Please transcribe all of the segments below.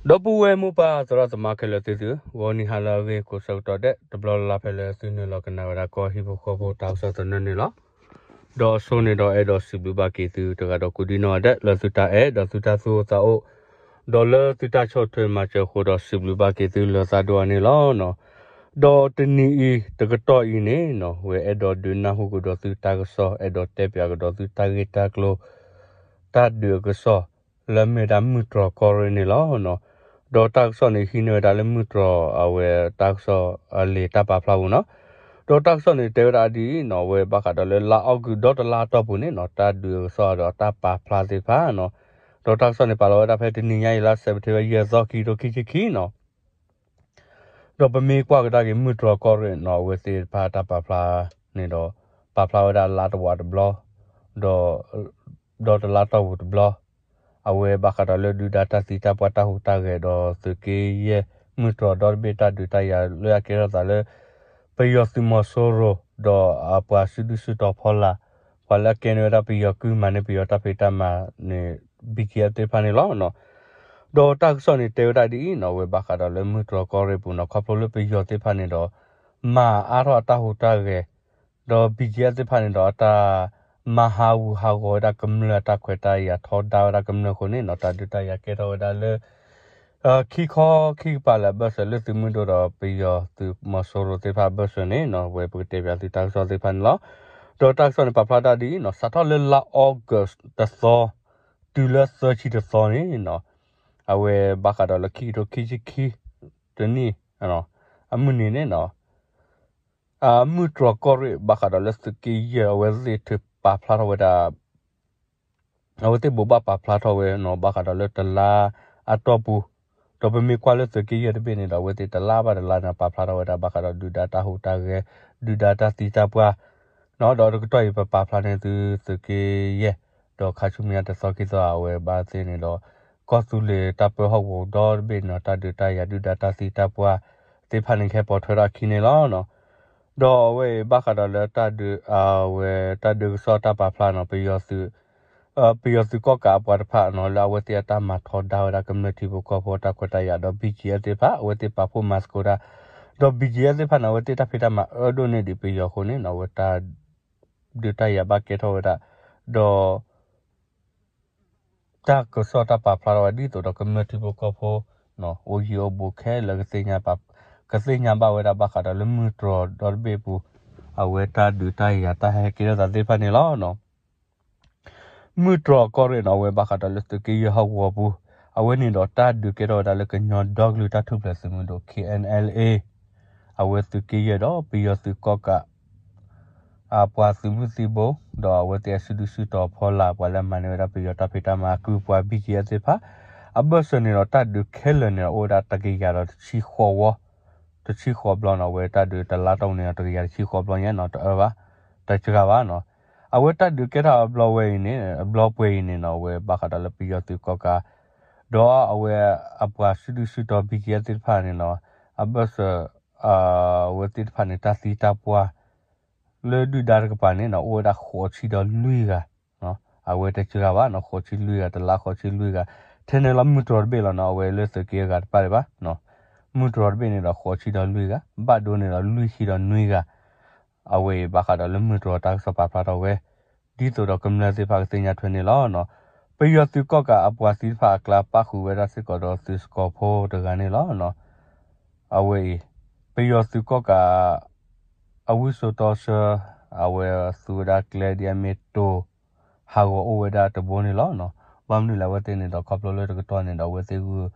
ဒီပုၢ်ဝဲၢ်မိၢ်ပၢ်သရၣ်သမါခဲလၢာ်သ့ၣ်သု, ဂီၤနံၤဟါလၢအဂ့ၤကိးဆၢကတီၢ်ဒဲး တဘျီလၢ်လၢ်ဖဲလၢသုနုာ်လီၤကနၣ်ဝဲဒၣ်ကီၢ်ဟံၣ်ဖိဃီဖိတၢ်ကစီၣ်သနၢၣ်န့ၣ်လီၤ. ဒီးအဆိန့ၣ်ဒီးအဲၣ်ဒိးစံးဘျုးဘၣ်က့ၤသုတဂၤဒီးကိးဒံနီၢ်ဂၤဒဲး လၢသုတၢ်အဲၣ်ဒီးသုတၢ်သူၣ်အိၣ်သးအိၣ်, ဒီးလၢသုတၢ်ဆီၣ်ထွဲမၤစၢၤအဃိဒီးစံးဘျုးဘၣ်က့ၤသုလၢသးဒိၣ်အါန့ၣ်လီၤ. ဒီးတနံၤအံၤတကတီၢ်အံၤန့ၣ်နီၤ ဝဲအဲၣ်ဒိးဒုးနၢ်ဟူကဒီးသုတၢ်ကစီၣ် အဲၣ်ဒိးတဲပၠးကဒီးသုတၢ်ဂ့ၢ်တၢ်ကျိၤ တၢ်ဒုးအကစီၣ် လၢမ့ၢ်ဝဲဒၣ်မုၢ်တြီၢ်ကီၢ်ရ့ၣ်န့ၣ်လီၤ. ဒီးတၢ်ကစီၣ်န့ၣ်ဟံးန့ၢ်ဝဲဒၣ်လၢမုၢ်တြီၢ်အဝဲတၢ်ကစီၣ်အလံာ်တၢ်ပာ်ဖျါပူၤနီၤ. ဒီးတၢ်ကစီၣ်န့ၣ်တဲဝဲဒၣ်ဒ်အံၤနီၤ အဝဲဘၣ်ဃးဒီးလၢလါအီကူးဒီတလါအတီၢ်ပူၤန့ၣ်နီၤ တၢ်ဒုးအကစီၣ်ဒီးတၢ်ပာ်ဖျါသ့ၣ်တဖၣ်နီၤ. ဒီးတၢ်ကစီၣ်န့ၣ်ပာ်လီၤဝဲဒၣ်ဖဲတနံၤညါအံၤလါစဲးပထ့ဘၢၣ် ယဲၢ်သီ ခံကထိခံဆံခံနီၤ. ဒီးပမ့ၢ်ကွၢ်ကဒါက့ၤမုၢ်တြီၢ်ကီၢ်ရ့ၣ်နီၤ အဝဲသ့ၣ်တဖၣ်တၢ်ပာ်ဖျါန့ၣ်ဒီး ပာ်ဖျါဝဲဒၣ်လါတဝာ်တဘျီ ဒီး ဒီတလါတီၢ်ပူၤတဘျီ အဝဲဘၣ်ဃးဒီးလၢဒုၣ်ဒါတၢ်သံတၢ်ပှၢ်တၢ်ဟူးတၢ်ဂဲၤဒီးသုးက့ယဲၢ် မုၢ်တြီၢ်ဒီတဘ့ၣ်တၢ်ဒုးတၢ်ယၤလၢအကဲထီၣ်သးလၢ ပယီၤသုးမီၤစိရိၤ ဒီးအပှၤစုဒုၣ်စုတီၤဖီလာ် ပှၤလၢအကဲန့ၢ်ဝဲဒၣ်ပယီၤကုမၤန့ၢ်ပယီၤတၢ်ဖံးတၢ်မၤန့ၣ် ဘံၣ်ကၠံအၣ်သ့ၣ်တဖၣ်န့ၣ်လီၤ. ဒီးတၢ်ကစီၣ်န့ၣ်တဲဝဲဒၣ်ဒ်အံၤနီၤ အဝဲဘၣ်ဃးဒီးလၢမုၢ်တြီၢ်ကီၢ်ရ့ၣ်ပူၤနီၤ ခီဖျိလၢပယီၤသ့ၣ်တဖၣ်န့ၣ်ဒီး မၤအါထီၣ်အတၢ်ဟူးတၢ်ဂဲၤ ဒီးဘံၣ်ကၠံအၣ်သ့ၣ်တဖၣ်န့ၣ်ဒီးအတၢ်မၤဟးဂူာ်ဟးဂီၤဝဲဒၣ်ကမျၢၢ်အတၢ်ခွဲးတၢ်ယာ်ထီဒါဝဲဒၣ်ကမျၢၢ်အဃိန့ၣ်နီၤ တၢ်ဒုးတၢ်ယၤကဲထီၣ်ဝဲဒၣ်လၢ ခံခီခံကပၤလၢအဘၢၣ်စၢၤလၢသုးမုၢ်ဒိၣ်ဒီးပယီၤသုးမီၤစိရိၤသ့ၣ်တဖၣ်အဘၢၣ်စၢၤန့ၣ်နီၤ ဝဲပကတဲပၠးသုတၢ်ကစီၣ်သ့ၣ်တဖၣ်န့ၣ်လီၤ. ဒီးတၢ်ကစီၣ်န့ၣ်ပာ်ဖျါဒၣ်ဒ်အံၤနီၤ စးထီၣ်လၢလါအီကူးတသီ တုၤလၢသၢဆံတသီန့ၣ်နီၤ အဝဲဘၣ်ဃးဒီးလၢခံကထိခံဆံခံ တနံၣ် အမုၢ်နံၤန့ၣ်နီၤ မုၢ်တြီၢ်ကီၢ်ရ့ၣ်ဘၣ်ဃးဒီးလၢသုးက့ယဲၢ် အဝဲသ့ၣ်ထုးပာ်ဖျါထီၣ်ဝဲဒၣ် အဝဲသ့ၣ်ဘိးဘၣ်ပာ်ဖျါထီၣ်ဝဲနီၤ ဘၣ်ဃးဒီးလၢတလါအတီၢ်ပူၤ, ဒီးပမ့ၢ်ကွၢ်လၢသုးက့ယဲၢ်တဘ့ၣ်န့ၣ်ဒီး အဝဲသ့ၣ်တလါဘၣ်တလါန့ၣ် ပာ်ဖျါထီၣ်ဝဲဒၣ်ဘၣ်ဃးဒီးဒုၣ်ဒါတၢ်ဟူးတၢ်ဂဲၤ, ဒုၣ်ဒါတၢ်သံတၢ်ပှၢ်, ဒီးတကတီၢ်အံၤပပာ်ဖျါန့ၢ်သုသုးက့ယဲၢ်, ဒီးခါဆူမဲာ်ညါတသီခံသီအဝဲဘၣ်သ့ၣ်န့ၣ်ဒီး ကီၢ်သူလ့ၤတၢ်ပၢဟီၣ်ကဝီၤဒီတဘ့ၣ်န့ၣ်ဒီး တၢ်ဒုးတၢ်ယၤဒုၣ်ဒါတၢ်သံတၢ်ပှၢ်သ့ၣ်တဖၣ်န့ၣ် ကဟဲပိာ်ထွဲထီၣ်အခံန့ၣ်လီၤ. ဒီးအဝဲအံၤဘၣ်ဃးဒီးလၢတၢ်ဒုး အဝဲတၢ်ဒုးကစီၣ်တၢ်ပာ်ဖျါနီၤ ပယီၤသုး ပယီၤသုးကီၣ်ကးအပှၤတဖၣ်နီၤ လၢအဝဲသ့ၣ်အတၢ်မၤထီဒါဝဲဒၣ်ကမျၢၢ်ထံဖိကီၢ်ဖိတၢ်ခွဲးတၢ်ယာ်ဒီး ဘံၣ်ကၠံအၣ်သ့ၣ်တဖၣ် အဝဲသ့ၣ်ပာ်ဖှိၣ်မၤသကိးတၢ်, ဒီး ဘံၣ်ကၠံအၣ်သ့ၣ်တဖၣ်န့ၣ် အဝဲသ့ၣ်တၢ်ဖံးတၢ်မၤအၢဒိၣ်န့ၢ်ဒံးပယီၤအဃိန့ၣ်နီၤ အဝဲတၢ် ဒုးတၢ်ယၤဘၣ်ကဲထီၣ်ဝဲဒၣ်, ဒီး တၢ်ကစီၣ်တၢ်ပာ်ဖျါထီၣ်ဝဲဒ်သိးဒီးကမျၢၢ်ထံဖိကီၢ်ဖိ အိၣ်ယံၤအိၣ်ဘူးခဲလၢာ် ကသ့ၣ်ညါဘၣ်ဝဲဒၣ်ဘၣ်ဃးဒီးလၢမုၢ်တြီၢ်ဒီတဘ့ၣ်အပူၤ အဝဲတၢ်ဒုးတၢ်ယၤတၢ်ဟဲက့ၤထီၣ်သးသ့ၣ်တဖၣ်န့ၣ်လီၤ. မုၢ်တြီၢ်ကီၢ်ရ့ၣ်နီၤ အဝဲဘၣ်ဃးဒီးလၢသုးက့ယဲၢ်ဟီၣ်ကဝီၤပူၤ, အဝဲန့ၣ်ဒီးတၢ်ဒုးကဲထီၣ်ဝဲဒၣ်လၢကညီဒီကလုာ်တၢ်ထူၣ်ဖျဲးသုးမုၢ်ဒိၣ် K N L A အဝဲသုးက့ယဲၢ်ဒီးပယီၤသုးကီၣ်ကး အပှၤသုးမုၢ်သံဘိ ဒီးအဝဲသ့ၣ်အစုဒုၣ်စုတီၤဖီလာ် ပှၤလၢအမၤန့ၢ်ဝဲဒၣ်ပယီၤတၢ်ဖံးတၢ်မၤအကုပှၤ ဘံၣ်ကၠံအၣ်သ့ၣ်တဖၣ် အဘၢၣ်စၢၤန့ၣ်ဒီးတၢ်ဒုးခဲလၢာ်န့ၣ်ဒီးအိၣ်ဝဲဒၣ်တကယၤဒီးတဆံဃိးဝီ, တဆံဃိးဘျီနီၤ အဝဲတၢ်ဒုးတလါတီၢ်ပူၤန့ၣ်ဒီးတကယၤတဆံဃိးဘျီညါနီၤ တအၢဘၣ်, တစှၤဘၣ်နီၤ, အဝဲတၢ်ဒုးကဲထီၣ်အဘျီဝဲအံၤန့ၣ် အဘျီပှဲၤအံၤန့ၣ်နီၤ အဝဲဘၣ်ဃးဒီးလၢပယီၤသုးကီၣ်ကး ဒီးအဝဲအပှၤစုဒုၣ်စုတီၤ ဘံၣ်ကၠံအၣ်သ့ၣ်တဖၣ်န့ၣ်နီၤ အဘၢၣ်စၢၤ အဝဲသ့ၣ်တဖၣ်န့ၣ် တၢ်သံတၢ်ပှၢ် လၢဒုၣ်ဒါတကပၤန့ၣ်နီၤ အိၣ်ဝဲဒၣ်ဃိးဆံဒီးလွံၢ်ဂၤ, အဝဲတစှၤဘၣ်နီၤ ဃိးဆံလွံၢ်ဂၤ တလါဃိးဆံလွံၢ်ဂၤ, ထဲန့ၣ်လီၤမုၢ်တြီၢ်တဘ့ၣ်လီၤနီၤ အဝဲလၢသုးက့အဂၤတဖၣ်ဒံးဘၣ်, မုၢ်တြီၢ်တဘ့ၣ်န့ၣ်ဒီးဃိးဆံဒီးလွံၢ်ဂၤ, ဘၣ်ဒိန့ၣ်ဒီးလွံၢ်ဆံဒီးနွံဂၤ အဝဲအံၤဘၣ်ဃးဒီးလၢမုၢ်တြီၢ်တၢ်ကစီၣ်ပာ်ဖျါထီၣ်ဝဲ, ဒ်သိးဒီးကမျၢၢ်သ့ၣ်တဖၣ်ကသ့ၣ်ညါထွဲန့ၣ်လီၤ. ပယီၤသုးကီၣ်ကးအပှၤသံတဖၣ်အကျါပၣ်ဃုာ်ဝဲဒၣ်စ့ၢ်ကီးဒီးသုးစကီၤဖိတဂၤန့ၣ်လီၤ. အဝဲအံၤ ပယီၤသုးကီၣ်ကး အဝံစိာ်တီဆှၢ အဝဲသူဝဲဒၣ်ကျဲဒ်အမ့ၢ်တိၤ ဟးဂီၤအိၣ်ဝဲဒၣ်တဘိန့ၣ်လီၤ. ဘၣ်မနုၤလဲၣ်အဝဲသ့ၣ်န့ၣ်ဒီးခီဖျိလၢတကတီၢ်န့ၣ်ဒီးအဝဲသ့ၣ်ဂုာ်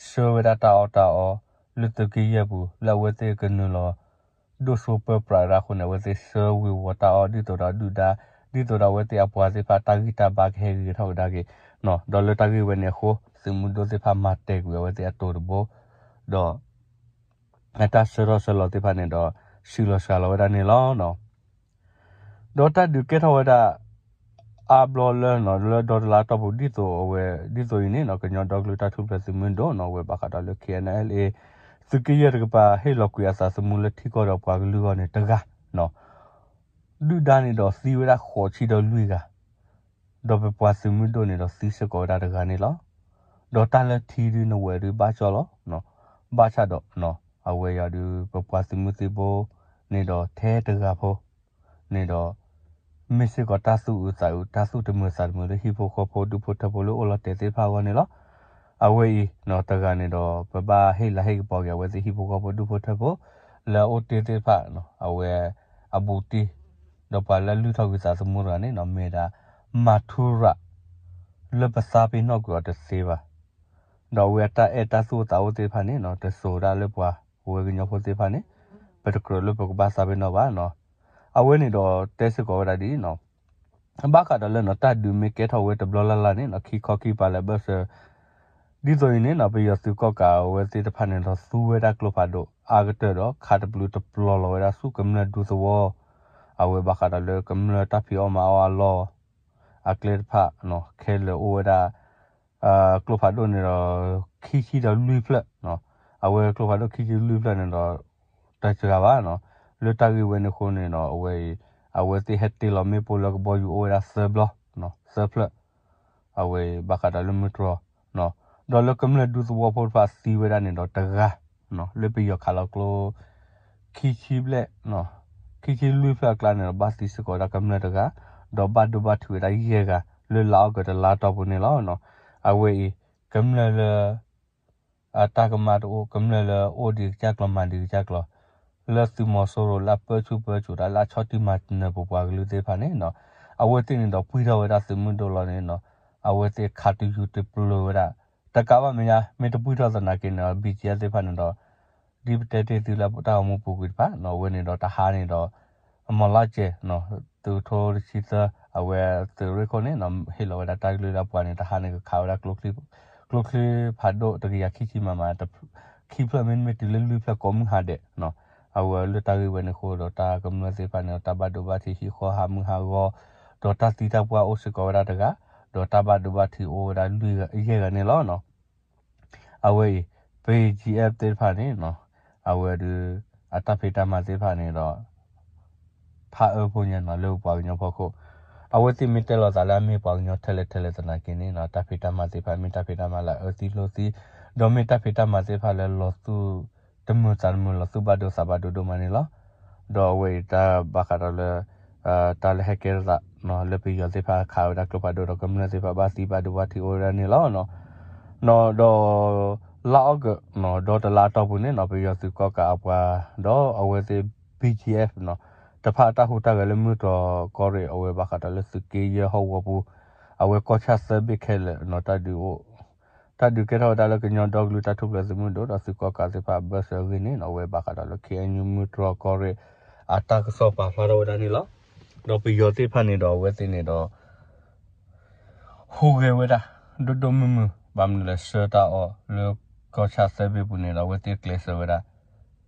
ဆှၢဝဲဒၣ်တၢ်အီၣ်တၢ်အီ လၢသုးက့ယဲၢ်ပူၤ လၢအဝဲသ့ၣ်ကနုာ်လီၤ ဒိၣ်စိပၢပြးတၢ်အဃိန့ၣ် အဝဲသ့ၣ်ဆှၢဝံၤဝီၤတၢ်အီၣ် ဒ်သိးဒီးဒုၣ်ဒါ ဒ်သိးဒီးအဝဲသ့ၣ်အပှၤသ့ၣ်တဖၣ်တၢ်ဂံၢ်တၢ်ဘါကဟဲဂ့ၤထီၣ်ကဒါက့ၤ, ဒီးလၢတၢ်ဂ့ၢ်ဝဲန့ၣ်အဃိ သုးမုၢ်ဒိၣ်သ့ၣ်တဖၣ်မၤတဲာ်ကွံာ်အဝဲသ့ၣ်အတိၤတဘိ, ဒီး အတၢ်ဆှၢထီၣ်ဆှၢလီၤသ့ၣ်တဖၣ်န့ၣ်ဒီး ဆံးလီၤစှၤလီၤဝဲဒၣ်န့ၣ်လီၤ. ဒီးတၢ်ဒုးကဲထီၣ်ဝဲဒၣ် အါဘျီလၢ လၢဒီတလါတီၢ်ပူၤ ဒ်သိးအဝဲ ဒ်သိးအံၤန့ၣ်နီၤ ကညီဒီကလုာ်တၢ်ထူၣ်ဖျဲးသုးမုၢ်ဒိၣ်နီၤ အဝဲဘၣ်ဃးဒီးလၢ K N L A သုးက့ယဲၢ်တကပၤဟ့ၣ်လီၤကွံာ်အသးသမူလၢထံကီၢ်ဒီးပှၤကလုာ်အဂီၢ်န့ၣ်တဂၤ, ဒုၣ်ဒါန့ၣ်ဒီးသံဝဲဒၣ်ဃိးဆံဒီးလွံၢ်ဂၤ, ဒီးပပှၤသုးမုၢ်ဒိၣ်န့ၣ်ဒီးသံစ့ၢ်ကီးဝဲဒၣ်တဂၤန့ၣ်လီၤ. ဒီးတၢ်လၢထံဒုးနဝဲၢ်ဒုးဘၣ်ကၠီလီၤ. ဘၣ်ဆၣ်ဒီး အဝဲယၤဒုး ပပှၤသုးမုၢ်သံၣ်ဘိန့ၣ်ဒီးထဲတဂၤဖိန့ၣ်ဒီး မ့ၢ်စ့ၢ်ကီးတၢ်သူၣ်အုးသးအုး တၢ်သူၣ်တမုာ်သးတမုာ်လၢဟံၣ်ဖိဃီဖိဒူၣ်ဖိထၢဖိလၢအိၣ်လီၤတဲာ်သ့ၣ်တဖၣ်အဂီၢ်န့ၣ်လီၤ. အဝဲအံၤ တဂၤန့ၣ်ဒီး ပဘၣ်ဟ့ၣ်လၤဟ့ၣ်ကပီၤက့ၤ အဝဲသ့ၣ်ဟံၣ်ဖိဃီဖိဒူၣ်ဖိထၢဖိ လၢအအိၣ်တ့ၢ်သ့ၣ်တဖၣ် အဝဲအဘူးတံၢ် ဒီးပှၤလၢအလုၢ်ထီၣ်ကွံာ်သးသမူတဂၤန့ၣ် မ့ၢ်ဝဲဒၣ် မၤထူရၤ လၢပသးပ့ၤနီၣ်ကွံာ်အီၤတသ့ဘၣ်. ဒီးအဝဲအတၢ်အဲၣ်တၢ်သူၣ်အိၣ်သးအိၣ်သ့ၣ်တဖၣ်န့ၣ် တစိၤဒၣ်လၢပှၤဝဲကညီဖိသ့ၣ်တဖၣ်န့ၣ် ပတကြၢးလၢပကဘၣ်သးပ့ၤနီၣ်ဘၣ်. အဝဲန့ၣ်ဒီးတဲစ့ၢ်ကီးဝဲဒၣ်ဒ်အံၤ ဘၣ်ဃးဒီးလၢတၢ်ဒုးမ့ၢ်ကဲထီၣ်ဝဲတဘျီလၢ်လၢ်န့ၣ် ခံခီခံပၤလၢာ်ဘၢၣ်စၢၤ ဒ်သိးအံၤန့ၣ် ပယီၤသုးကီၣ်ကးအဝဲသ့ၣ်တဖၣ်န့ၣ်ဒီး သူဝဲဒၣ်ကျိဖးဒိၣ်အါကတၢၢ်ဒီး ခးတဘျုးတပျီၤလီၤဝဲဒၣ်ဆူကမျၢၢ်ဒူသဝီ အဝဲဘၣ်ဃးဒီးလၢကမျၢၢ်တၢ်ဖံးအီၣ်မၤအီၣ်အလီၢ် အကျဲတဖၣ် ခဲလၢာ်အိၣ်ဝဲဒၣ် ကျိဖးဒိၣ်န့ၣ်ဒီး ခံဆံဒီးလွံၢ်ဖျၢၣ် အဝဲကျိဖးဒိၣ်ခံဆံလွံၢ်ဖျၢၣ်န့ၣ်ဒီး တစှၤဘၣ် လၢတၢ်ဂ့ၢ်ဝဲန့ၣ်အဃိန့ၣ်ဒီး အဝဲအံၤ အဝဲသ့ၣ်ဟဲတ့ၢ်လီၤမ့ၣ်ပိၢ်လၢကဘီယူၤအိၣ်ဝဲဒၣ်သၢဘျီ သၢဖျၢၣ် အဝဲဘၣ်ဃးဒီးလၢမုၢ်တြီၤ ဒီးလၢကမျၢၢ်ဒူသဝီဖိတဖၣ်သံဝဲဒၣ်န့ၣ်ဒီးတဂၤ လၢပယီၤခးလီၤကျိ ခံဆံဘျဲၣ် ခံဆံလွံၢ်ဖျၢၣ်အကျါန့ၣ်ဒီး ဘၣ်သံစ့ၢ်ကီးဝဲဒၣ်ကမျၢၢ်တဂၤ ဒီးဘၣ်ဒိဘၣ်ထံးဝဲဒၣ်ယဲၢ်ဂၤ လၢလါအီကူးတလါအတီၢ်ပူၤန့ၣ်လီၤ. အဝဲအံၤ ကမျၢၢ်လၢ အတၢ်ကမၣ်တအိၣ် ကမျၢၢ်လၢအိၣ်ဒံးကစၢ်ကျီၤမၤဒံးကစၢ်ကျီၤ လၢသုးမီၤစိရိၤလၢအပၢဆူၣ်ပၢစိးတၢ်လၢအဆီၣ်တံၢ်မၤနၢၤပပှၤကလုာ်သ့ၣ်တဖၣ်န့ၣ် အဝဲသ့ၣ်န့ၣ်ဒီးပှံၢ်ထီၣ်ဝဲဒၣ်သုးမုၢ်ဒိၣ်လီၤန့ၣ် အဝဲသ့ၣ်ခးတယုၢ်တပျိၤဝဲဒၣ် တကးဘၣ်မဲာ်ညါ မ့ၢ်တပှံၢ်ထီၣ်သနာ်က့န့ၣ် ဘံၣ်ကၠံအၣ်သ့ၣ်တဖၣ်န့ၣ်ဒီး ဒ်ပတဲတ့ၢ်သုလၢတၢ်ဂီၤမူပူၤကွံာ်တဖၣ် အဝဲန့ၣ်ဒီးတဟါန့ၣ်ဒီး အမီၤလါကဲး သုးထိတဆံသၢ အဝဲသုးရ့ၣ်ခိၣ်န့ၣ် ဟ့ၣ်လီၤဝဲဒၣ်တၢ်ကလုၢ်လၢအပှၤန့ၣ် တဟါန့ၣ်ကခးဝဲဒၣ် ကျိချံဖးဒိၣ်တကယၤခံဆံမမ ခံဖျၢၣ်မ့တမ့ၢ်တုၤလၢလွံၢ်ဖျၢၣ်ကိးမုၢ်ဟါဒဲး အဝဲလၢတၢ်ဂ့ၢ်ဝဲန့ၣ်အဃိဒီးတၢ်ကမျၢၢ်သ့ၣ်တဖၣ်န့ၣ်ဒီး တၢ်ဘၣ်ဒိဘၣ်ထံးဟံၣ်ဃီဟးမုၢ်ဟးဂီၤ ဒီးတၢ်သံတၢ်ပှၢ်အိၣ်စ့ၢ်ကီးဝဲဒၣ်တဂၤ ဒီးတၢ်ဘၣ်ဒိဘၣ်ထံးအိၣ်ဝဲဒၣ်လွံၢ်ဂၤ ယဲၢ်ဂၤန့ၣ်လီၤ. အဝဲအံၤ ပ ဘံၣ်ကၠံအၣ်သ့ၣ်တဖၣ်န့ၣ် အဝဲဒုး အတၢ်ဖံးတၢ်မၤသ့ၣ်တဖၣ်န့ၣ်ဒီး ဖးအၢဖိညါနီၤ လၢပပှၤကညီဖီခိၣ် အဝဲသ့ၣ်မ့ၢ်တဲလိာ်သးလၢအမ့ၢ်ပှၤကညီထဲလဲၣ်ထဲလဲၣ်သနာ်က့န့ၣ် တၢ်ဖံးတၢ်မၤသ့ၣ်တဖၣ်မ့ၢ်တၢ်ဖံးတၢ်မၤလၢအအၢသံလိာ်သံ ဒီးမ့ၢ်တၢ်ဖံးတၢ်မၤသ့ၣ်တဖၣ်လၢလီၤသူၣ်တမုာ်သးတမုာ် လီၤသူၣ်ဘၣ်ဒိသးဘၣ်ဒိဒိၣ်မးန့ၣ်လီၤ. ဒီးအဝဲအံၤတၢ်ဘၣ်ဃးဒီးလၢ တၢ်လၢဟဲကဲထီၣ်သး လၢပယီၤသ့ၣ်တဖၣ်ခးဝဲဒၣ်ကျိဖးဒိၣ်ဒီးကမျၢၢ်သ့ၣ်တဖၣ်ဘၣ်သံဘၣ်ဒိဘၣ်ထံးအိၣ်ဝဲဒၣ်န့ၣ်လီၤ. ဒီး လါအီကူး ဒီတလါအတီၢ်ပူၤန့ၣ်နီၤ ပယီၤသုးကီၣ်ကးအပှၤ ဒီးအဝဲသ့ၣ် ဘံၣ်ကၠံအၣ် တဖၣ်အတၢ်ဟူးတၢ်ဂဲၤလၢမုၢ်တြီၤကီၢ်ရ့ၣ် အဝဲဘၣ်ဃးဒီးလၢသုးက့ယဲၢ်ဟီၣ်ကဝီၤပူၤ အဝဲကီၢ်ဆၣ်သၢဘ့ၣ်ခဲလၢာ်နီၤ တၢ်ဒုးအိၣ် တၢ်ဒုးကဲထီၣ်ဝဲဒၣ်လၢကညီဒီကလုာ်တၢ်ထူၣ်ဖျဲးသုးမုၢ်ဒိၣ်ဒီးသုးကီၣ်ကးသ့ၣ်တဖၣ်အဘၢၣ်စၢၤအဂ့ၢ်န့ၣ်နီၤ အဝဲဘၣ်ဃးဒီးလၢ ခ့ၣ်အဲၣ်ယူၣ် မုၢ်တြီၤကီၢ်ရ့ၣ် အတၢ်ကစီၣ်ပာ်ဖျါထီၣ်ဝဲဒၣ်န့ၣ်လီၤ. ဒီးပယီၤသ့ၣ်တဖၣ်န့ၣ်ဒီးအဝဲသ့ၣ်န့ၣ်ဒီး ဟူးဂဲၤဝဲဒၣ် ဒိၣ်ဒိၣ်မုၢ်မုၢ် ဘၣ်မနုၤလဲၣ် ဆှၢတၢ်အီၣ်လၢကီၢ်ဆၣ်သၢဘ့ၣ်ပူၤန့ၣ်ဒီး အဝဲသ့ၣ်ကျဲးစၢးဝဲဒၣ် ဒ်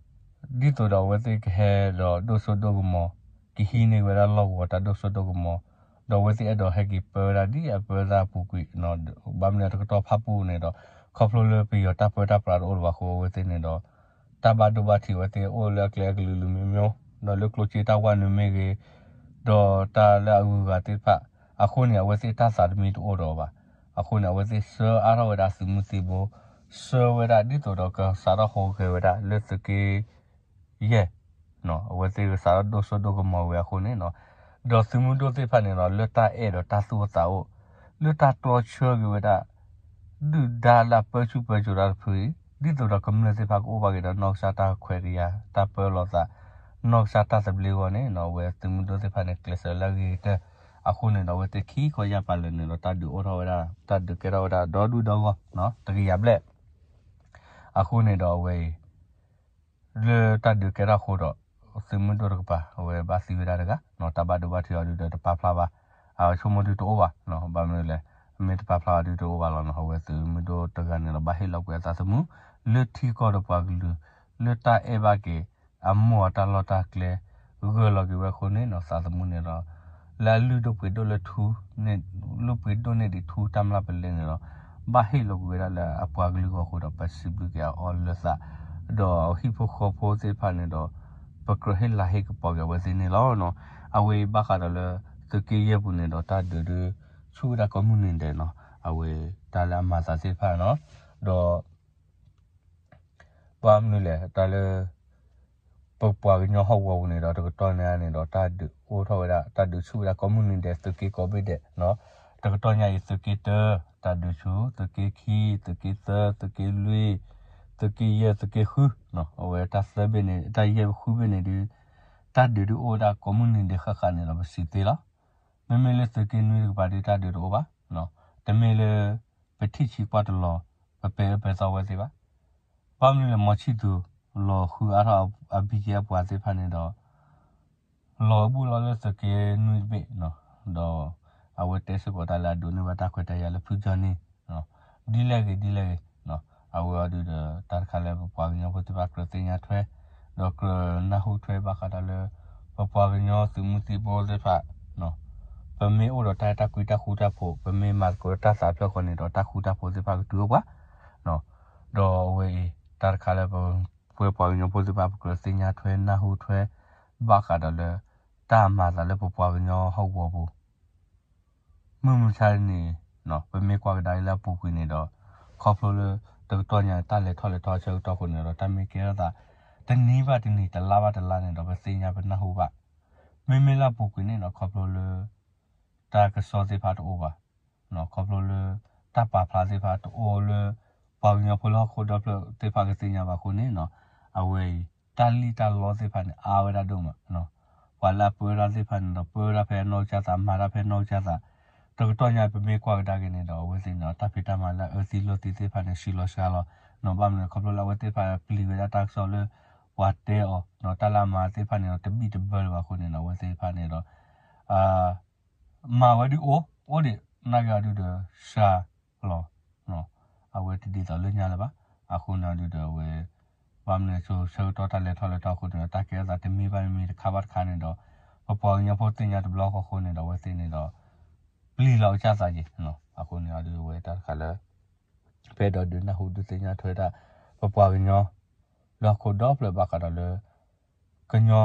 သိးဒီးအဝဲသ့ၣ်ကဟဲဒီးဒိၣ်စိဒိၣ်ကမီၤ ကဟံးန့ၢ်ဝဲဒၣ်လီၢ်ကဝီၤတၢ်ဒိၣ်စိဒိၣ်ကမီၤ ဒီးအဝဲသ့ၣ်အဲၣ်ဒိးဟဲက့ၤပၢဝဲဒၣ်ဒ်အပၢသးအပူၤကွံာ် ဘၣ်မနုၤလဲၣ်တကတီၢ်ဖးပူၤန့ၣ်ဒီး ခီဖျိလၢပယီၤတၢ်ပၢတၢ်ပြးတအိၣ်လၢၤဘၣ်အဃိ အဝဲသ့ၣ်န့ၣ်ဒီး တၢ်ဘၣ်ဒိဘၣ်ထံးအဝဲသ့ၣ်အိၣ်လၢအကျဲအကလုာ်လုာ်မ့ၢ်မ့ၢ် ဒီးလၢကျိၣ်စ့တၢ်ဝဲနုာ်မ့ၢ်ဂ့ၤ ဒီးတၢ်လၢအဂုၤအဂၤသ့ၣ်တဖၣ် အဃိန့ၣ် အဝဲသ့ၣ်တၢ်သးတမံတအိၣ်ဒီးဘၣ်. အဃိန့ၣ် အဝဲသ့ၣ်ဆှၢအါထီၣ်ဝဲဒၣ်သုးမုၢ်သံၣ်ဘိ ဆှၢဝဲဒၣ်ဒ်သိးဒီးကစးထီၣ်ဟူးဂဲၤဝဲဒၣ်လၢသုးက့ ယဲၢ် အဝဲသ့ၣ်ကစးထီၣ်ဒိၣ်စိဒိၣ်ကမီၤဝဲအဃိန့ၣ်နီၤ ဒီးသုးမုၢ်ဒိၣ်သ့ၣ်တဖၣ်န့ၣ်ဒီး လၢတၢ်အဲၣ်ဒီးတၢ်သူၣ်အိၣ်သးအိၣ် လၢတၢ်တြီဆၢက့ၤဝဲဒၣ် ဒုၣ်ဒါလၢအပၢဆူၣ်ပၢစိးတၢ်တဖုအံၤ ဒ်သိးဒီးကမျၢၢ်သ့ၣ်တဖၣ်ကအိၣ်ဘၣ်က့ၤဒီးနီၢ်ကစၢ်တၢ်ခွဲးတၢ်ယာ် တၢ်ပၢလီၤသး နီၢ်ကစၢ်တၢ်သဘျ့အဂီၢ်န့ၣ်နီၤ အဝဲသုးမုၢ်ဒိၣ်သ့ၣ်တဖၣ်န့ၣ်ကျဲးစၢးလၢအဂ့ၤကတၢၢ် အဃိန့ၣ်ဒီး အဝဲသ့ၣ်ခံခီယၢ်ပၤလၢာ်န့ၣ်ဒီး တၢ်ဒုးအိၣ်ထီၣ်ဝဲဒၣ် တၢ်ဒုးကဲထီၣ်ဝဲဒၣ်ဒီဒူၣ်ဒီဂီၢ် တကယၤဘျဲၣ် အဃိန့ၣ်ဒီးအဝဲအံၤ လၢတၢ်ဒုးကဲထီၣ်အဃိဒီး သုးမုၢ်ဒိၣ်တကပၤ အဝဲဘၣ်သံဝဲဒၣ်တဂၤ တၢ်ဘၣ်ဒိဘၣ်ထံးအီၤဒုးဒီးတပာ်ဖျါဘၣ် အဆိကမိၣ်ဒုးတအိၣ်ဘၣ် ဘၣ်မနုၤလဲၣ် မ့ၢ်တပာ်ဖျါအီၤဒုးတအိၣ်ဘၣ်လီၤနီၤ အဝဲသုးမုၢ်ဒိၣ်တဂၤန့ၣ်ဒီး ဘၣ်ဟ့ၣ်လီၤကွံာ်အသးသမူ လၢထံကီၢ်ဒီးပှၤကလုာ် လၢတၢ်အဲၣ်ဘၣ်က့ၤ အမိၢ်အတၢ်လီၢ်တၢ်ကျဲ ဂၢၢ်လီၤက့ၤဝဲအဃိန့ၣ်နီၤ သးသမူန့ၣ်ဒီး လၢအလုၢ်ဒိၣ်ပှ့ၤဒိၣ်လၢထူ လုၢ်ပှ့ၤဒိၣ်န့ၢ်ဒံးထူတၢ်မျၢ်ပလဲန့ၣ်ဒီး ဘၣ်ဟ့ၣ်လီၤကွံာ်ဝဲဒၣ်လၢအပှၤကလုာ်ဂီၢ်အဃိဒီး ပစံးဘျုးက့ၤအီၤလၢသး ဒီးဟံၣ်ဖိဃီဖိသ့ၣ်တဖၣ်န့ၣ်ဒီး ပကြၢးဟ့ၣ်လၤဟ့ၣ်ကပီၤက့ၤအဝဲသ့ၣ်န့ၣ်လီၤ. အဝဲအံၤဘၣ်ဃးဒီးလၢ သုးက့ယဲၢ်ပူၤန့ၣ်ဒီး တၢ်ဒုးဒုး ဆူၣ်ဝဲဒၣ်ကိးမုၢ်နံၤဒဲးနီၤ အဝဲတၢ်လၢအမၤသးသ့ၣ်တဖၣ်နီၤ, ဒီး ဘၣ်မနုၤလဲၣ် တၢ်လၢ ပပှၤကညီဟီၣ်ကဝီၤပူၤန့ၣ်ဒီး တကတီၢ်ညါန့ၣ်ဒီး တၢ်ဒုးအိၣ်ထီၣ်ဝဲဒၣ် တၢ်ဒုးဆူၣ်ဝဲဒၣ်ကိးမုၢ်နံၤဒဲး သုးက့ကိးဘ့ၣ်ဒဲးနီၤ, တကတီၢ်ညါအံၤ သုးက့တၢ, တၢ်ဒုးဆူၣ် သုးက့ခံ, သုးက့သၢ, သုးက့လွံၢ်, သုးက့ယဲၢ် သုးက့ဃု, အဝဲတၢ်သၢဘ့ၣ်န့ၣ် တၢ်ယဲၢ်ဃုဘ့ၣ်န့ၣ်ဒုး တၢ်ဒုးဒုးအိၣ်ဝဲဒၣ်ကိးမုၢ်နံၤဒဲးဃၣ်ဃၣ်န့ၣ်ဒီး ပစံးသ့လီၤ. မ့မ့ၢ်လၢသုးက့နွံတကပၤဒုး တၢ်ဒုးတအိၣ်ဘၣ်, တမ့ၢ်လၢ ပထံၣ်ဆံးကွၢ်တလီၤ ပပဲာ်အၢပဲာ်သီဝဲသ့ၣ်ဘၣ်. ဘၣ်မနုၤလဲၣ် မီၤဆံၣ်သူး လီၤဃုအါထီၣ်အ BGF ပှၤသ့ၣ်တဖၣ်န့ၣ်ဒီး လီၤဘူၣ်လီၤလၢသုးက့နွံတဘ့ၣ်, ဒီး အဝဲတဲစ့ၢ်ကီးတၢ်လၢအဒိးန့ၢ်ဘၣ်တၢ်ခွဲးတၢ်ယာ်လၢဖုကၠီနံၤ, ဒ်လဲၣ်ဂ့ၤဒ်လဲၣ်ဂ့ၤ, အဝဲအံၤဒုးဒီး တၢ်တခါလၢပပှၤကညီဖိသ့ၣ်တဖၣ်ကြၢးသ့ၣ်ညါထွဲ, ဒီးကြၢးနၢ်ဟူထွဲဘၣ်ဃးဒီးလၢ ပပှၤကညီသုးမုၢ်သံၣ်ဘိသ့ၣ်တဖၣ် ပမ့ၢ်အိၣ်ဒီးတၢ်အဲၣ်တၢ်ကွံတၢ်ဃူတၢ်ဖိး ပမ့ၢ်မၤသကိးတၢ်သးဖျၢၣ်ဃီန့ၣ်ဒီး တၢ်ဃူတၢ်ဖိးသ့ၣ်တဖၣ်ကတုၤအိၣ်ပှၤ, ဒီးအဝဲအံၤ တၢ်တခါလၢပ ပဝဲပှၤကညီဖိသ့ၣ်တဖၣ် ပကြၢးသ့ၣ်ညါထွဲနၢ်ဟူထွဲ ဘၣ်ဃးဒီးလၢ တၢ်မၤသးလၢပပှၤကညီဟီၣ်ကဝီၤပူၤ မုၢ်မဆါတနံၤ ပမ့ၢ်ကွၢ်ကဒါက့ၤလၢအပူၤကွံာ်န့ၣ်ဒီး ခီဖျိလၢ တကတီၢ်ညါ တၢ်လဲၤထီၣ်လဲၤထီဆၢကတီၢ်အဃိန့ၣ်ဒီး တၢ်မ့ၢ်ကဲထီၣ်သး တနံၤဘၣ်တနံၤ တလါဘၣ်တလါန့ၣ်ဒီး ပသ့ၣ်ညါပနၢ်ဟူဘၣ်. မ့မ့ၢ်လၢအပူၤကွံာ်န့ၣ်ဒီး ခီဖျိလၢ တၢ်ကစီၣ်သ့ၣ်တဖၣ်တအိၣ်ဘၣ်, ခီဖျိလၢ တၢ်ပာ်ဖျါသ့ၣ်တဖၣ်တအိၣ်လၢ ပှၤကညီဖိလၢဟီၣ်ခိၣ်ဒီဖျၢၣ်သ့ၣ်တဖၣ်ကသ့ၣ်ညါဘၣ်အဃိန့ၣ် အဝဲအံၤ တၢ်လံၣ်တၢ်လီသ့ၣ်တဖၣ်န့ၣ် အါဝဲဒၣ်ဒိၣ်မး, ပှၤလၢအပၢတၢ်သ့ၣ်တဖၣ်န့ၣ်ဒီး ပၢဝဲဒၣ်ဖဲအနီၢ်ကစၢ်သး မၤတၢ်ဖဲအနီၢ်ကစၢ်သး, တကတီၢ်ညါပမ့ၢ်ကွၢ်ကဒါက့ၤန့ၣ်ဒီး အဝဲသ့ၣ်န့ၣ် တၢ်ဖံးတၢ်မၤလၢအအၢသံလိာ်သံသ့ၣ်တဖၣ်န့ၣ် ဆံးလီၤစှၤလီၤ, ဘၣ်မနုၤလဲၣ် ခီဖျိလၢအဝဲသ့ၣ်တဖၣ်ပျံၤဝဲဒၣ်တၢ်ကစီၣ်လၢ ပှၤတဲအီၤ တၢ်လၢအမၤသ့ၣ်တဖၣ်န့ၣ်ဒီး တဘံၣ်တဘၢလၢၤဘၣ်အဃိန့ၣ်ဒီး အဝဲသ့ၣ်တဖၣ်န့ၣ်ဒီး မၤဝဲဒုးအိၣ် အိၣ်ဒံး နာ်က့အီၤဒုးဒီး စှၤလီၤ, အဝဲတဒ်သိးလၢညါလၢၤဘၣ်. အဃိန့ၣ်အီၤဒုးဒီးအဝဲ ဘၣ်မနုၤဆိ ဆၢကတီၢ်တၢ်လဲၤထီၣ်လဲၤထီအဃိန့ၣ်ဒီး တၢ်ကဲထီၣ်သးတမံၤဘၣ်တမံၤ တခါဘၣ်တခါန့ၣ်ဒီး ပပှၤကညီဖိသ့ၣ်ညါတဘျီဃီအဃိန့ၣ်ဒီး အဝဲသ့ၣ်န့ၣ်ဒီး ပျံၤလီၤကစၢ်သးက့ၤ, အဃိန့ၣ်အီၤဒုးအဝဲတၢ်တခါလၢ ပအဲၣ်ဒိးဒုးနၢ်ဟူဒုးသ့ၣ်ညါထွဲတၢ် ပပှၤကညီ လၢဟီၣ်ခိၣ်ဒီဖျၢၣ်ဘၣ်ဃးဒီးလၢ ကညီ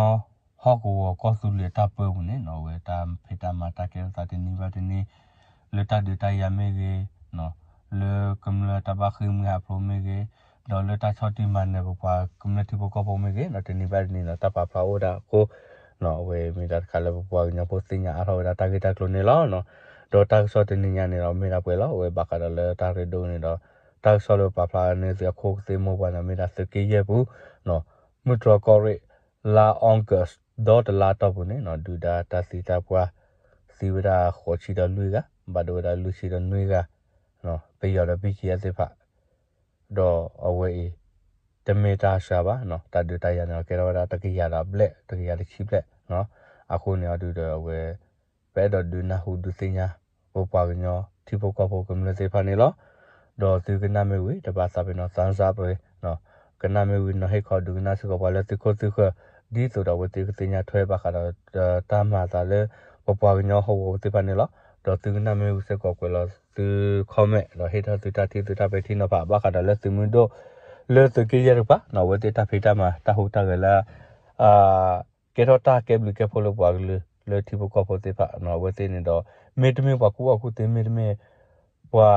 ဟီၣ်ကဝီၤကီၢ်သူလ့ၤတၢ်ပၢပူၤန့ၣ် အဝဲတၢ်ဖံးတၢ်မၤတၢ်ကဲထီၣ်သးတနံၤဘၣ်တနံၤ လၢတၢ်ဒုးတၢ်ယၤမ့ၢ်ဂ့ၤ, လၢကမျၢၢ်တၢ်ဘၣ်ဃ့ၢ်မှံဟးဖျိးမ့ၢ်ဂ့ၤ, ဒီးလၢတၢ်ဆီၣ်တံၢ်မၤနၢၤပပှၤကမျၢၢ်ထံဖိကီၢ်ဖိမ့ၢ်ဂ့ၤ တနံၤဘၣ်တနံၤဒီး တၢ်ပာ်ဖျါအိၣ်ဒၣ်အဃိ အဝဲမ့ၢ်တၢ်တခါလၢပပှၤကညီဖိသ့ၣ်ညါအါထီၣ်ဝဲဒၣ်တၢ်ဂ့ၢ်တၢ်ကျိၤန့ၣ်လီၤ. ဒီးတၢ်ကစီၣ်တနံၤညါန့ၣ်ဒီး မ့ၢ်ဒၣ်ပှဲၤလီၤ အဝဲဘၣ်ဃးဒီးလၢတၢ်ရ့ဒိၣ်န့ၣ်ဒီး တၢ်ကစီၣ်လၢပာ်ဖျါန့ၢ်သုအခိၣ်သ့ၣ်မိၢ်ပှၢ်န့ၣ် မ့ၢ်ဒၣ်သုးက့ယဲၢ်ပူၤ မုၢ်တြီၢ်ကီၢ်ရ့ၣ် လါ August ဒီတလါတီၢ်ပူၤန့ၣ် ဒုၣ်ဒါတၢ်သံတၢ်ပှၢ် သံဝဲဒၣ်ဃိးဆံဒီးလွံၢ်ဂၤ ဘၣ်ဒိဝဲဒၣ်လွံၢ်ဆံဒီးနွံဂၤ ပယီၤဒီး ဘံၣ်ကံယဲၢ်သ့ၣ်တဖၣ် ဒီးအဝဲအံၤ တမ့ၢ်တၢ်စှၤဘၣ် တၢ်ဒုးတၢ်ယၤန့ၣ် ကဲထီၣ်ဝဲဒၣ်တကယၤဒီးအဘျဲၣ် တကယၤတဆံဘျဲၣ် အဃိန့ၣ်အီၤဒုးဒီးအဝဲ ပအဲၣ်ဒိးဒုးနၢ်ဟူဒုးသ့ၣ်ညါ ပပှၤကညီထံဖိကီၢ်ဖိကမျၢၢ်သ့ၣ်တဖၣ်န့ၣ်လီၤ. ဒီးသုကနၣ်မ့ၢ်ဝံၤ တဘၣ်သးပ့ၤနီၣ် thumbs up ကနၣ်မ့ၢ်ဝံၤ နီၤဟ့ၣ်ခီဒုးကနၣ်စ့ၢ်ကီးပှၤလၢသုခိၣ်သုဃၢၤ ဒ်သိးဒီးအဝဲသ့ၣ်ကသ့ၣ်ညါထွဲဘၣ်ဃးဒီး တၢ်မၤသးလၢ ပပှၤကညီဟီၣ်ကဝီၤသ့ၣ်တဖၣ်န့ၣ်လီၤ. ဒီးသုကနၣ်မ့ၢ်ဝံၤစ့ၢ်ကီးကွဲးလီၤသု comment ဒီးဟ့ၣ်ထီၣ်သုတၢ်ထံၣ်သုတၢ်ပဲာ်ထံနီၤဖး ဘၣ်ဃးဒီးလၢသုးမုၢ်ဒိၣ် လၢသုးက့ယဲၢ်တကပၤ အဝဲသ့ၣ်တၢ်ဖံးတၢ်မၤတၢ်ဟူးတၢ်ဂဲၤလၢ ကဲထီၣ်တၢ်ကဲဘျုးကဲဖှိၣ်လၢပှၤကလုာ်လၢထံဖိကီၢ်ဖိသ့ၣ်တဖၣ် အဝဲသ့ၣ်န့ၣ်ဒီး မ့တမ့ၢ်ပှၤကူၣ်ဘၣ်ကူၣ်သ့ မ့တမ့ၢ် ပှၤ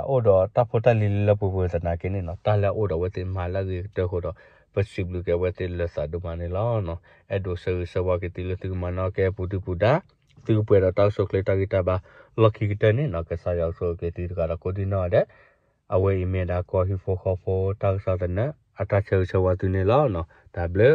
အိၣ်ဒီးတၢ်ဖိတၢ်လံၤလၢပှဲၤပှဲၤသနာ်က့န့ၣ်နီၤ တၢ်လၢအအိၣ်ဒီးအဝဲသ့ၣ်မၤလၢအဂ့ၤကတၢၢ်အဃိဒီး ပစံးဘျုးက့ၤအဝဲသ့ၣ်လၢသးဒိၣ်မးန့ၣ်လီၤ. အဲၣ်ဒိးဆၢဂ့ၤဆၢဝါက့ၤသုလၢသုကမၤနၢၤကဲပူၤဒုပူၤဒါ သုကပှဲၤဒီးတၢ်အိၣ်ဆူၣ်အိၣ်ချ့တၢ်ဂံၢ်တၢ်ဘါ လီၢ်ခံကတၢၢ်န့ၣ်နီၤ ကစၢ်ယွၤကဆိၣ်ဂ့ၤက့ၤသုတဂၤဒီးကိးဒံနီၢ်ဂၤဒဲး အဝဲအံၤမ့ၢ်ဒၣ်ကီၢ်ဟံၣ်ဖိဃီဖိတၢ်ကစီၣ်သနၢၣ် အတၢ်ဆၢဂ့ၤဆၢဝါသုန့ၣ်လီၤ. တၢ်ဘျုး